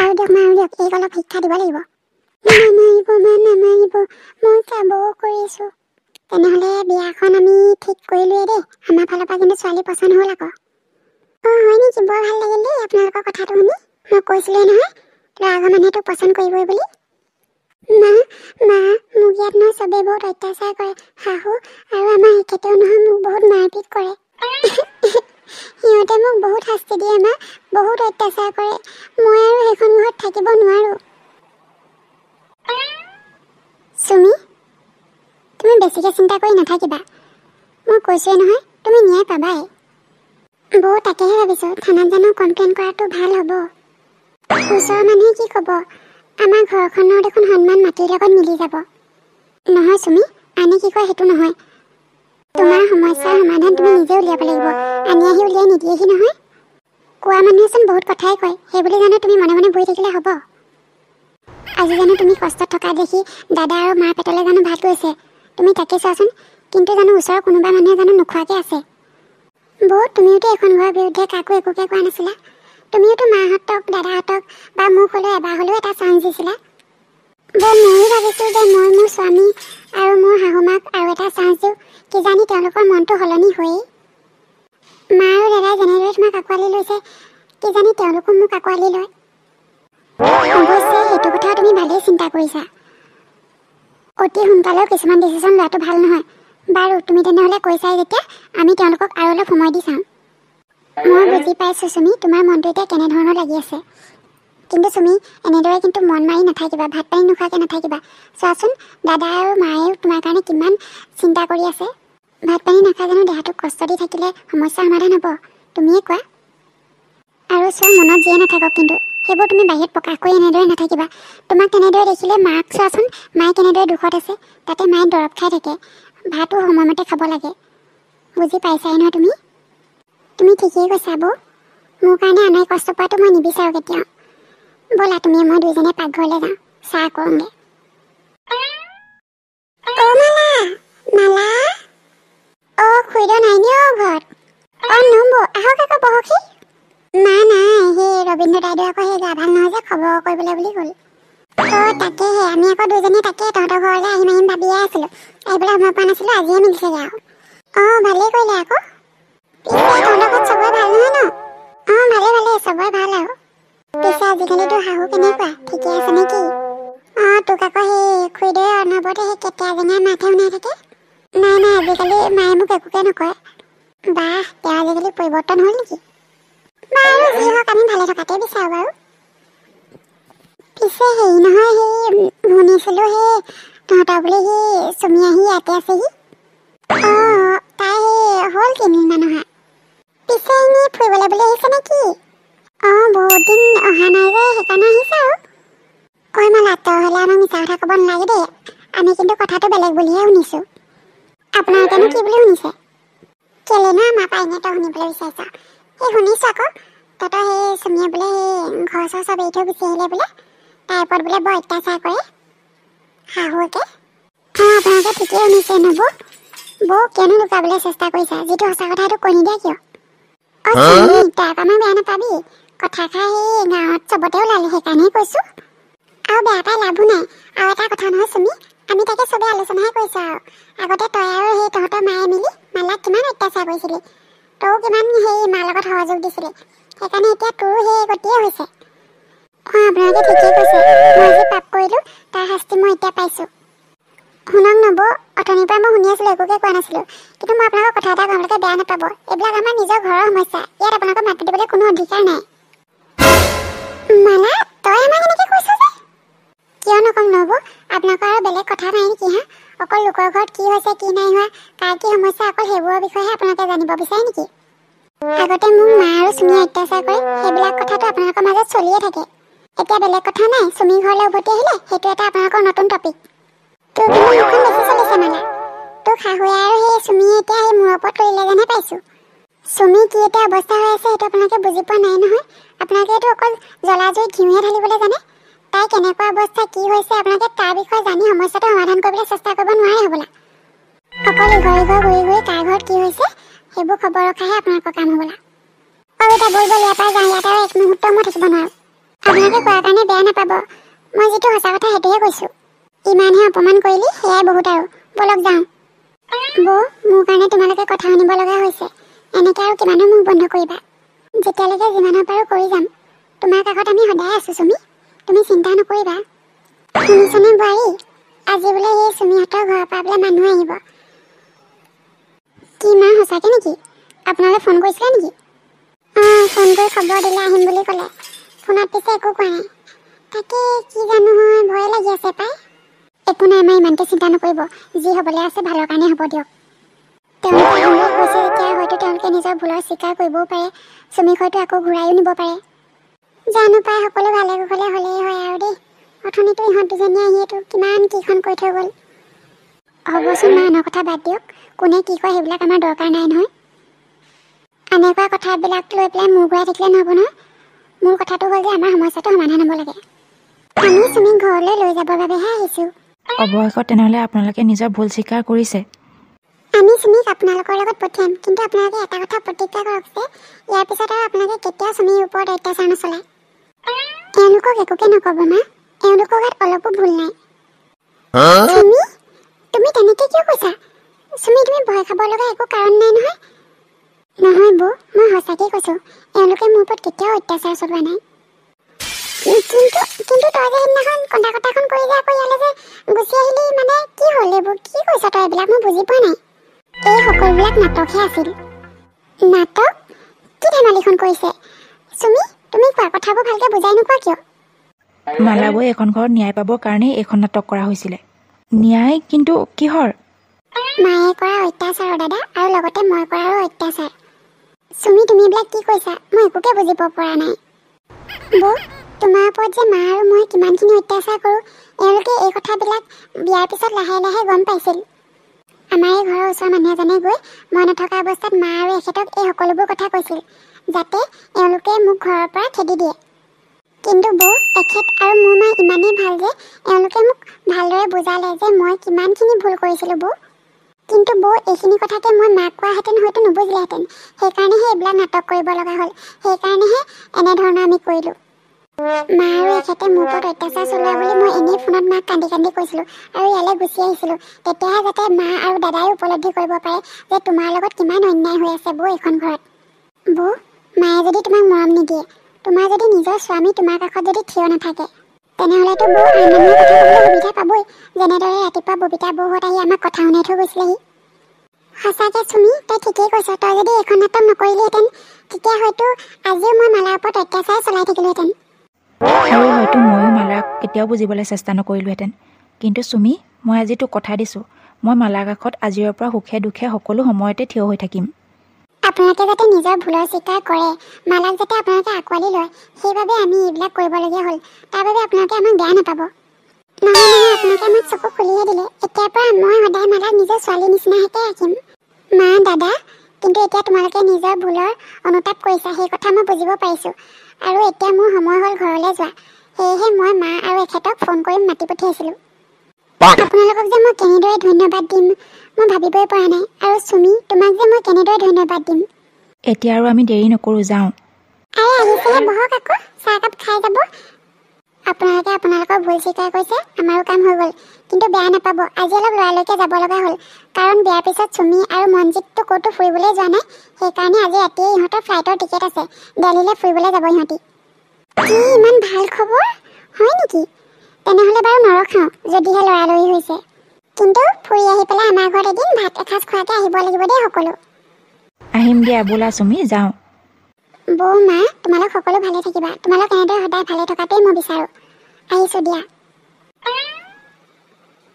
আৰু দিয়ক মা, আৰু দিয়ক, এইক অলপ শিক্ষা দিব লাগিব। নামাৰিব মা, নামাৰিব, মই চাবও কৰিছোঁ। তেনেহ'লে বিয়াখন আমি ঠিক কৰিলোৱে দেই। আমাৰ ফালৰ পৰা কিন্তু ছোৱালী পচন্দ হ'ল আকৌ। অঁ হয় নেকি? বৰ ভাল লাগিল দেই আপোনালোকৰ কথাটো শুনি। মই কৈছিলোঁৱে নহয় ল'ৰা ঘৰৰ মানুহেতো পচন্দ কৰিবই বুলি। মা মা, মোক ইয়াত নহয় চবেই বহুত অত্যাচাৰ কৰে। শাহু আৰু আমাৰ এখেতেও নহয় মোক বহুত মাৰপিট কৰে। সিহঁতে মোক বহুত শাস্তি দিয়ে মা, বহুত অত্যাচাৰ কৰে। মই আৰু সেইখন ঘৰত থাকিব নোৱাৰোঁ। চুমি, তুমি বেছিকৈ চিন্তা কৰি নাথাকিবা। মই কৈছোৱে নহয়, তুমি ন্যায় পাবাই। বৌ, তাকেহে ভাবিছোঁ, থানাত জানো কমপ্লেইন কৰাটো ভাল হ'ব? ওচৰৰ মানুহে কি ক'ব? আমাৰ ঘৰখনৰ দেখোন সন্মান মাটিৰ লগত মিলি যাব। নহয় চুমি, আনে কি কয় সেইটো নহয়, তোমাৰ সমস্যাৰ সমাধান তুমি নিজে উলিয়াব লাগিব। আনি আহি উলিয়াই নিদিয়েহি নহয়। কোৱা মানুহেচোন বহুত কথাই কয়, সেইবুলি জানো তুমি মনে মনে বহি থাকিলে হ'ব? আজি জানো তুমি কষ্টত থকা দেখি দাদা আৰু মাৰ পেটলৈ জানো ভাত গৈছে? তুমি তাকে চোৱাচোন। কিন্তু জানো ওচৰৰ কোনোবা মানুহে জানো নোখোৱাকৈ আছে? বৌ, তুমিওতো এখন ঘৰৰ বিৰুদ্ধে কাকো একোকে কোৱা নাছিলা। তুমিওতো মাহঁতক, দাদাহঁতক বা মোক হ'লেও এবাৰ হ'লেও এটা চান্স দিছিলা। বৌ, ময়ো ভাবিছোঁ যে মই মোৰ স্বামী আৰু মোৰ শাহুমাক আৰু এটা চান্স দিওঁ, কিজানি তেওঁলোকৰ মনটো সলনি হয়েই। মা আৰু দাদাই যেনেদৰে তোমাক আঁকোৱালি লৈছে, কিজানি তেওঁলোকো মোক আঁকোৱালি লয়। অৱশ্যে সেইটো কথাও তুমি ভালেই চিন্তা কৰিছা। অতি সোনকালেও কিছুমান ডিচিশ্যন লোৱাটো ভাল নহয়। বাৰু তুমি তেনেহ'লে কৈছাই যেতিয়া, আমি তেওঁলোকক আৰু অলপ সময় দি চাওঁ। মই বুজি পাইছোঁ চুমি, তোমাৰ মনটো এতিয়া কেনেধৰণৰ লাগি আছে। কিন্তু চুমি, এনেদৰে কিন্তু মন মাৰি নাথাকিবা, ভাত পানী নোখোৱাকৈ নাথাকিবা। চোৱাচোন, দাদা আৰু মায়েও তোমাৰ কাৰণে কিমান চিন্তা কৰি আছে। ভাত পানী নাখাই জানো দেহাটোক কষ্ট দি থাকিলে সমস্যা সমাধান হ'ব? তুমিয়ে কোৱা। আৰু চোৱা, মনত যিয়ে নাথাকক কিন্তু সেইবোৰ তুমি বাহিৰত প্ৰকাশ কৰি এনেদৰে নাথাকিবা। তোমাক তেনেদৰে দেখিলে মাক চোৱাচোন, মায়ে কেনেদৰে দুখত আছে। তাতে মায়ে দৰৱ খাই থাকে, ভাতো সময়মতে খাব লাগে। বুজি পাইছাই নহয় তুমি? তুমি ঠিকেই কৈছা বৌ, মোৰ কাৰণে আনে কষ্ট পোৱাটো মই নিবিচাৰোঁ কেতিয়াও। ব'লা তুমি মই দুইজনে পাকঘৰলৈ যাওঁ, চাহ কৰোঁগৈ। অ' মালা, মালা, অ' খুৰীদেউ নাই নি অ' ঘৰত? অ' নবৌ, আহক আকৌ বহকহি। মা নাই, সেই ৰবীন্দ্ৰ দাইদেউ আকৌ সেই গা ভাল নহয় যে, খবৰ কৰিবলৈ বুলি গ'ল। অ' তাকেহে, আমি আকৌ দুইজনীয়ে তাকে তহঁতৰ ঘৰলৈ আহিম আহিম ভাবিয়ে আছিলোঁ, আহিবলৈ সময় পোৱা নাছিলোঁ, আজিহে মিলিছেগৈ আৰু। অঁ ভালেই কৰিলে আকৌ। পিছে তহঁতৰ ঘৰত চবৰে ভাল নহয় ন? অঁ ভালে ভালে, চবৰে ভাল আৰু। পিছে আজিকালিতো শাহু কেনেকুৱা, ঠিকে আছে নে কি? অঁ তোক আকৌ সেই খুৰীদেৱে অনবৰতে সেই কেটেৰা জেঙা মাতহে শুনাই থাকে। নাই নাই, আজিকালি মায়ে মোক একোকে নকয়। বাহ, তেওঁ আজিকালি পৰিৱৰ্তন হ'ল নেকি? বাৰু যি হওক, আমি ভালে থকাটোৱে বিচাৰোঁ বাৰু। পিছে হেৰি নহয়, সেই শুনিছিলোঁ সেই তহঁতৰ বোলে সেই চুমি আহি ইয়াতে আছেহি। অঁ তাই সেই হ'ল 3 দিনমান অহা। পিছে এনেই ফুৰিবলৈ বুলি আহিছে নে কি? অঁ বহুত দিন অহা নাই যে, সেইকাৰণে আহিছে আৰু। ঐ মালা, তই হ'লে আমাক মিছা কথা ক'ব নালাগে দেই। আমি কিন্তু কথাটো বেলেগ বুলিহে শুনিছোঁ। আপোনালোকেনো কি বুলি শুনিছে? কেলেনো আমাৰ পৰা এনেই তই শুনিবলৈ বিচাৰিছ? সেই শুনিছোঁ আকৌ, তহঁতৰ সেই চুমিয়ে বোলে সেই ঘৰ চৰ চব এৰি থৈ গুচি আহিলে বোলে, তাইৰ ওপৰত বোলে বৰ অত্যাচাৰ কৰে শাহুৱেকে। অঁ আপোনালোকে ঠিকেই শুনিছে নবৌ। বৌ, কিয়নো লুকাবলৈ চেষ্টা কৰিছা? যিটো সঁচা কথা সেইটো কৈ নিদিয়া কিয়? অ চুমি, তই আকৌ আমাক বেয়া নাপাবি। কথাষাৰ সেই গাঁৱত চবতে ওলালে, সেইকাৰণেহে কৈছোঁ। আৰু বেয়া পাই লাভো নাই। আৰু এটা কথা নহয় চুমি, আমি তাকে চবেই আলোচনাহে কৰিছোঁ আৰু। আগতে তই আৰু সেই তহঁতৰ মায়ে মিলি মালাক কিমান অত্যাচাৰ কৰিছিলি, তয়ো কিমান সেই মাৰ লগত সহযোগ দিছিলি, সেইকাৰণে এতিয়া তোৰো সেই গতিয়ে হৈছে। অঁ আপোনালোকে ঠিকেই কৈছে, মই যি পাপ কৰিলোঁ তাৰ শাস্তি মই এতিয়া পাইছোঁ। শুনক নবৌ, অথনিৰ পৰা মই শুনি আছিলোঁ, একোকে কোৱা নাছিলোঁ। কিন্তু মই আপোনালোকৰ কথা এটা কওঁ, আপোনালোকে বেয়া নাপাব। এইবিলাক আমাৰ নিজৰ ঘৰৰ সমস্যা, ইয়াত আপোনালোকৰ মাত মাতিবলৈ কোনো অধিকাৰ নাই। মালা, তই আমাক এনেকৈ কৈছ যে? কিয় নকম নবৌ? আপোনালোকৰ আৰু বেলেগ কথা নাই নেকি হা? অকল লোকৰ ঘৰত কি হৈছে কি নাই হোৱা, কাৰ কি সমস্যা, অকল সেইবোৰৰ বিষয়েহে আপোনালোকে জানিব বিচাৰে নেকি? আগতে মোক মা আৰু চুমিয়ে অত্যাচাৰ কৰে, সেইবিলাক কথাটো আপোনালোকৰ মাজত চলিয়ে থাকে। এতিয়া বেলেগ কথা নাই, চুমি ঘৰলৈ উভতি আহিলে সেইটো এটা আপোনালোকৰ নতুন টপিক। তোৰ কিন্তু মুখখন বেছি চলিছে মালা। তোক শাহুৱে আৰু সেই চুমিয়ে এতিয়া সেই মূৰৰ ওপৰত তুলিলে যেনহে পাইছোঁ। চুমি কি এতিয়া অৱস্থা হৈ আছে সেইটো আপোনালোকে বুজি পোৱা নাই নহয়। আপোনালোকে এইটো অকল জ্বলা জুইত ঘিউহে ঢালিবলৈ জানে। তাই কেনেকুৱা অৱস্থা কি হৈছে আপোনালোকে তাৰ বিষয়ে জানি সমস্যাটো সমাধান কৰিবলৈ চেষ্টা কৰিব নোৱাৰে হ'বলা। অকল ইঘৰ ইঘৰ ঘূৰি ঘূৰি কাৰ ঘৰত কি হৈছে সেইবোৰ খবৰ ৰখাহে আপোনালোকৰ কাম হ'বলা। আৰু এতিয়া বল বল, ইয়াৰ পৰা যাওঁ, ইয়াত আৰু এক মুহূৰ্ত মই থাকিব নোৱাৰোঁ। আপোনালোকে আপোনালোকে কোৱাৰ কাৰণে বেয়া নাপাব, মই যিটো সঁচা কথা সেইটোহে কৈছোঁ। ইমানহে অপমান কৰিলি, সেয়াই বহুত আৰু, ব'লক যাওঁ। বৌ, মোৰ কাৰণে তোমালোকে কথা শুনিব লগা হৈছে, এনেকৈ আৰু কিমানো মুখ বন্ধ কৰিবা? যেতিয়ালৈকে যিমানৰ পাৰোঁ কৰি যাম। তোমাৰ কাষত আমি সদায় আছোঁ চুমি, তুমি চিন্তা নকৰিবা। শুনিছনে বোৱাৰী, আজি বোলে এই চুমিহঁতৰ ঘৰৰ পৰা বোলে মানুহ আহিব। কি মা, সঁচাকৈ নেকি? আপোনালৈ ফোন কৰিছিলে নেকি? অঁ, ফোন কৰি খবৰ দিলে, আহিম বুলি ক'লে। ফোনত পিছে একো কোৱা নাই। তাকে কি জানো হয়, ভয়ে লাগি আছে পাই। একো নাই মা, ইমানকৈ চিন্তা নকৰিব, যি হ'বলৈ আছে ভালৰ কাৰণে হ'ব দিয়ক। তেওঁলোকে আহিম বুলি কৈছে যেতিয়া হয়তো তেওঁলোকে নিজৰ ভুলৰ স্বীকাৰ কৰিবও পাৰে, চুমিক হয়তো আকৌ ঘূৰাইও নিব পাৰে। জানো পাই, সকলো ভালে কুশলে হ'লেই হয় আৰু দেই। অথনিতো ইহঁত দুজনীয়ে আহিয়েতো কিমান কিখন কৈ থৈ গ'ল। হ'বচোন মা, আনৰ কথা বাদ দিয়ক, কোনে কি কয় সেইবিলাক আমাৰ দৰকাৰ নাই নহয়। আনে কোৱা কথাবিলাক লৈ পেলাই মূৰ ঘূৰাই থাকিলে নহ'ব নহয়। মূল কথাটো হ'ল যে আমাৰ সমস্যাটো সমাধান হ'ব লাগে। আমি চুমিক ঘৰলৈ লৈ যাবৰ বাবেহে আহিছোঁ। অৱশেষত তেনেহ'লে আপোনালোকে নিজৰ ভুল স্বীকাৰ কৰিছে। আমি চুমিক আপোনালোকৰ লগত পঠিয়াম, কিন্তু আপোনালোকে এটা কথা প্ৰতিজ্ঞা কৰক যে ইয়াৰ পিছত আৰু আপোনালোকে কেতিয়াও চুমিৰ ওপৰত অত্যাচাৰ নচলায়। এওঁলোকক একোকে নক'ব মা, এওঁলোকৰ গাত অলপো ভুল নাই। চুমি, তুমি তেনেকৈ কিয় কৈছা? চুমি, তুমি ভয় খাব লগা একো কাৰণ নাই নহয়। নহয় বৌ, মই সঁচাকৈ কৈছোঁ, এওঁলোকে মোৰ ওপৰত কেতিয়াও অত্যাচাৰ চলোৱা নাই। কিন্তু কিন্তু তই যে সেইদিনাখন কন্দা কটাখন কৰি যে আকৌ ইয়ালৈ যে গুচি আহিলি, মানে কি হ'ল এইবোৰ? কি কৈছ তই এইবিলাক, মই বুজি পোৱা নাই। এই সকলোবিলাক নাটকহে আছিল। নাটক? কি ধেমালিখন কৰিছে চুমি? তুমি কোৱা কথাবোৰ ভালকৈ বুজাই নোকোৱা কিয়? মালাবৈ এখন ঘৰত ন্যায় পাবৰ কাৰণেই এইখন নাটক কৰা হৈছিলে। ন্যায় কিন্তু কিহৰ? মায়ে কৰা অত্যাচাৰৰ দাদা, আৰু লগতে মই কৰাৰো অত্যাচাৰ। চুমি, তুমি এইবিলাক কি কৈছা, মই একোকে বুজিব পৰা নাই। বৌ, তোমাৰ ওপৰত যে মা আৰু মই কিমানখিনি অত্যাচাৰ কৰোঁ, এওঁলোকে এই কথাবিলাক বিয়াৰ পিছত লাহে লাহে গম পাইছিল। আমাৰ এই ঘৰৰ ওচৰৰ মানুহ এজনে গৈ মই নথকা অৱস্থাত মা আৰু এখেতক এই সকলোবোৰ কথা কৈছিল, যাতে এওঁলোকে মোক ঘৰৰ পৰা খেদি দিয়ে। কিন্তু বৌ, এখেত আৰু মোৰ মা ইমানেই ভাল যে এওঁলোকে মোক ভালদৰে বুজালে যে মই কিমানখিনি ভুল কৰিছিলোঁ বৌ। কিন্তু বৌ, এইখিনি কথাকে মই মাক কোৱাহেঁতেন হয়তো নুবুজিলেহেঁতেন। সেইকাৰণেহে এইবিলাক নাটক কৰিব লগা হ'ল, সেইকাৰণেহে এনেধৰণৰ আমি কৰিলোঁ। মা আৰু এখেতে মোৰ ওপৰত অত্যাচাৰ চলোৱা বুলি মই এনেই ফোনত মাক কান্দি কান্দি কৈছিলোঁ আৰু ইয়ালৈ গুচি আহিছিলোঁ, তেতিয়াহে যাতে মা আৰু দাদাই উপলব্ধি কৰিব পাৰে যে তোমাৰ লগত কিমান অন্যায় হৈ আছে বৌ এইখন ঘৰত। বৌ, মায়ে যদি তোমাক মৰম নিদিয়ে, তোমাৰ যদি নিজৰ স্বামী তোমাৰ কাষত যদি থিয় নাথাকে, তেনেহ'লেতো বৌ আন মানুহে কথা ক'বলৈ সুবিধা পাবই, যেনেদৰে ৰাতিপুৱা ববিতা বৌহঁত আহি আমাক কথা শুনাই থৈ গৈছিলেহি। সঁচাকৈ চুমি, তই ঠিকেই কৈছ। তই যদি এইখন নাটক নকৰিলিহেঁতেন, তেতিয়া হয়তো আজিও মই মালাৰ ওপৰত অত্যাচাৰ চলাই থাকিলোহেঁতেন। আৰু হয়তো ময়ো মালাক কেতিয়াও বুজিবলৈ চেষ্টা নকৰিলোহেঁতেন। কিন্তু চুমি, মই আজি তোক কথা দিছোঁ, মই মালাৰ কাষত আজিৰ পৰা সুখে দুখে সকলো সময়তে থিয় হৈ থাকিম। আপোনালোকে যাতে নিজৰ ভুলৰ স্বীকাৰ কৰে, মালাক যাতে আপোনালোকে আঁকোৱালি লয়, সেইবাবে আমি এইবিলাক কৰিবলগীয়া হ'ল। তাৰ বাবে আপোনালোকে আমাক বেয়া নাপাব। নহয় নহয়, আপোনালোকে আমাক চকু খুলিহে দিলে। এতিয়াৰ পৰা মই সদায় মালাক নিজৰ ছোৱালীৰ নিচিনাকে ৰাখিম। মা, দাদা, কিন্তু এতিয়া তোমালোকে নিজৰ ভুলৰ অনুতাপ কৰিছা, সেই কথা মই বুজিব পাৰিছোঁ। আৰু এতিয়া মোৰ সময় হ'ল ঘৰলৈ যোৱা, সেয়েহে মই মা আৰু এখেতক ফোন কৰি মাতি পঠিয়াইছিলোঁ। আপোনালোকক যে মই কেনেদৰে ধন্যবাদ দিম মই ভাবিবই পৰা নাই। আৰু চুমি, তোমাক যে মই কেনেদৰে ধন্যবাদ দিম। এতিয়া আৰু আমি দেৰি নকৰোঁ, যাওঁ। আৰে আহিছেহে, বহক আকৌ, চাহকাপ খাই যাব। আপোনালোকে আপোনালোকৰ ভুল স্বীকাৰ কৰিছে, আমাৰো কাম হৈ গ'ল। কিন্তু বেয়া নাপাব, আজি অলপ লৰালৰিকৈ যাব লগা হ'ল, কাৰণ বিয়াৰ পিছত চুমি আৰু মনজিতটো ক'তো ফুৰিবলৈ যোৱা নাই, সেইকাৰণে আজি ৰাতিয়ে ইহঁতৰ ফ্লাইটৰ টিকেট আছে, দেলহিলৈ ফুৰিবলৈ যাব ইহঁতি। কি ইমান ভাল খবৰ, হয় নেকি? তেনেহ'লে বাৰু নৰখাওঁ যদিহে লৰালৰি হৈছে। কিন্তু ফুৰি আহি পেলাই আমাৰ ঘৰত এদিন ভাত এসাঁজ খোৱাকৈ আহিব লাগিব দেই সকলো। আহিম দিয়া, ব'লা চুমি, যাওঁ। বৌ, মা, তোমালোক সকলো ভালে থাকিবা। তোমালোক এনেদৰে সদায় ভালে থকাটোৱেই মই বিচাৰোঁ। আহিছোঁ দিয়া।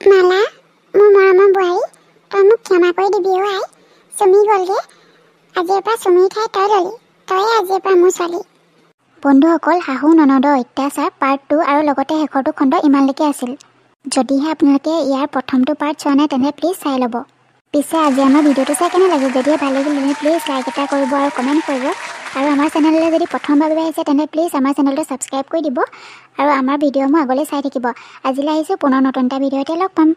মালা, মোৰ মৰমৰ বোৱাৰী, তই মোক ক্ষমা কৰি দিবি অ' আই। চুমি গ'লগৈ, আজিৰ পৰা চুমিৰ ঠাই তই ল'লি, তয়ে আজিৰ পৰা মোৰ ছোৱালী। বন্ধুসকল, শাহু ননদৰ অত্যাচাৰ পাৰ্ট 2 আৰু লগতে শেষৰটো খণ্ড ইমানলৈকে আছিল। যদিহে আপোনালোকে ইয়াৰ প্ৰথমটো পাৰ্ট চোৱা নাই, তেন্তে প্লিজ চাই ল'ব। পিছে আজি আমাৰ ভিডিঅ'টো চাই কেনে লাগিল? যদিহে ভাল লাগিল তেন্তে প্লিজ লাইক এটা কৰিব আৰু কমেণ্ট কৰিব। আৰু আমাৰ চেনেললৈ যদি প্ৰথমবাৰ বাবে আহিছে তেন্তে প্লিজ আমাৰ চেনেলটো ছাবস্ক্ৰাইব কৰি দিব আৰু আমাৰ ভিডিঅ'সমূহ আগলৈ চাই থাকিব। আজিলৈ আহিছোঁ, পুনৰ নতুন এটা ভিডিঅ'তে লগ পাম।